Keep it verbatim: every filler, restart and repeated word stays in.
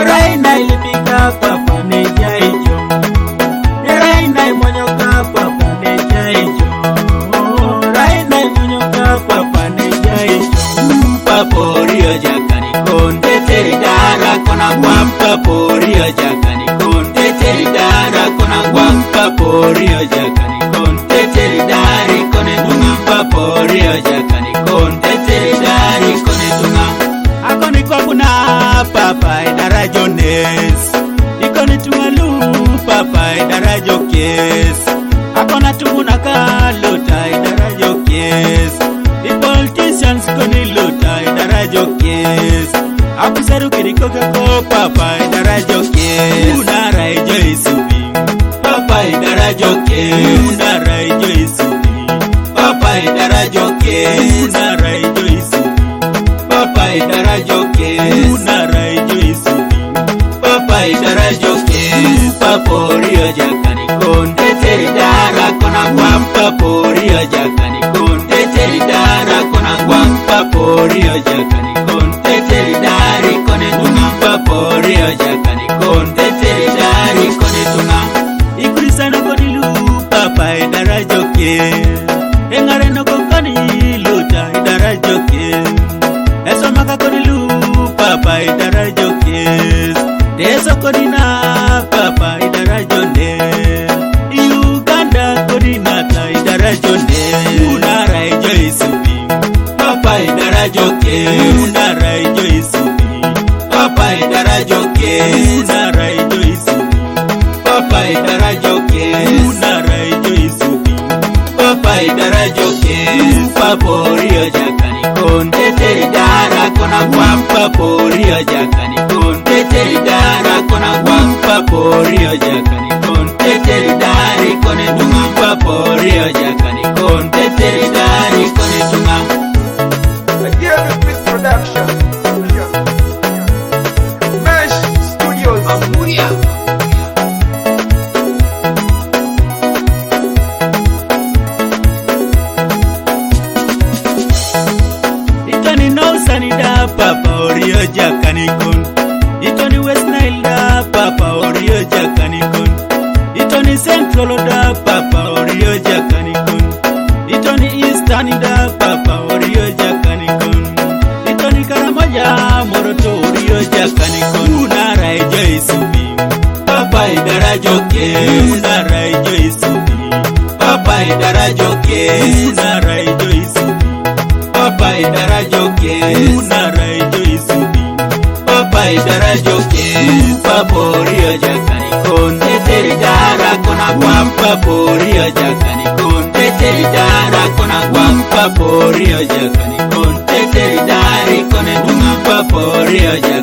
Raina ilipika papa ni jaijo. Raina imonyoka papa ni jaijo. Raina imonyoka papa ni jaijo. Paporio jakani kon teteri dara kona gwa. Paporio jakani kon teteri dara kona gwa. Paporio jakani kon teteri dari kone tunga. Paporio jakani kon teteri dari kone tunga. Akoni kwa kuna papa idara Jones. Ikoni tunga lu papa idara Jokes. Akona tunguna ka luta idara Jokes. The politicians koni luta idara Jokes. Afisaru kiri koke ko papa idara Jokes. Unara ijo isubi. Papa idara Jokes. Unara ijo isubi. Papa idara Jokes. Unara ijo isubi. Papa idara Jokes. Unara ijo isubi. Papa idara Jokes. Paporio jakani kon teteri dara kona gwa. Paporio jakani kon teteri dara kona gwa. Paporio jakani kon teteri dari kone tunga. Paporio jakani kon teteri dari kone tunga. Ikurisano koni lu papa idara Jokes. Engare no kon koni luta idara Jokes. Eso maka koni lu papa idara Jokes. Eso koni na papa idara Jones. Uganda koni nata idara Jones. Unara ijo isubi. Papa idara Jokes. Unara ijo isubi. Papa idara Jokes. Unara ijo isubi. Papa idara Jokes. Unara ijo isubi. Papa idara Jokes. Paporio jakani kon teteri dara kona gwa. Paporio jakani kon teteri dara kona gwa. Paporio jakani kon teteri dari kone tunga. Paporio jakani kon teteri dari kone tunga. A D M P production. Mesh Studios. Amuria. Itoni no sani da papa orio jakani kon. Itoni West Nile da papa orio jakani kon. Itoni Central da papa orio jakani kon. Itoni Eastern da papa orio jakani kon. Itoni Karamoja Moroto orio jakani kon. Unara ijo isubi. Papa idara Jokes. Unara ijo isubi. Papa idara Jokes. Unara ijo isubi. Papa idara Jokes. Unara ijo isubi. Papa idara Jokes. Paporio jakani kon teteri dara kona gwa. Paporio jakani kon teteri dara kona gwa. Paporio jakani kon teteri dari kone tunga. Paporio jakani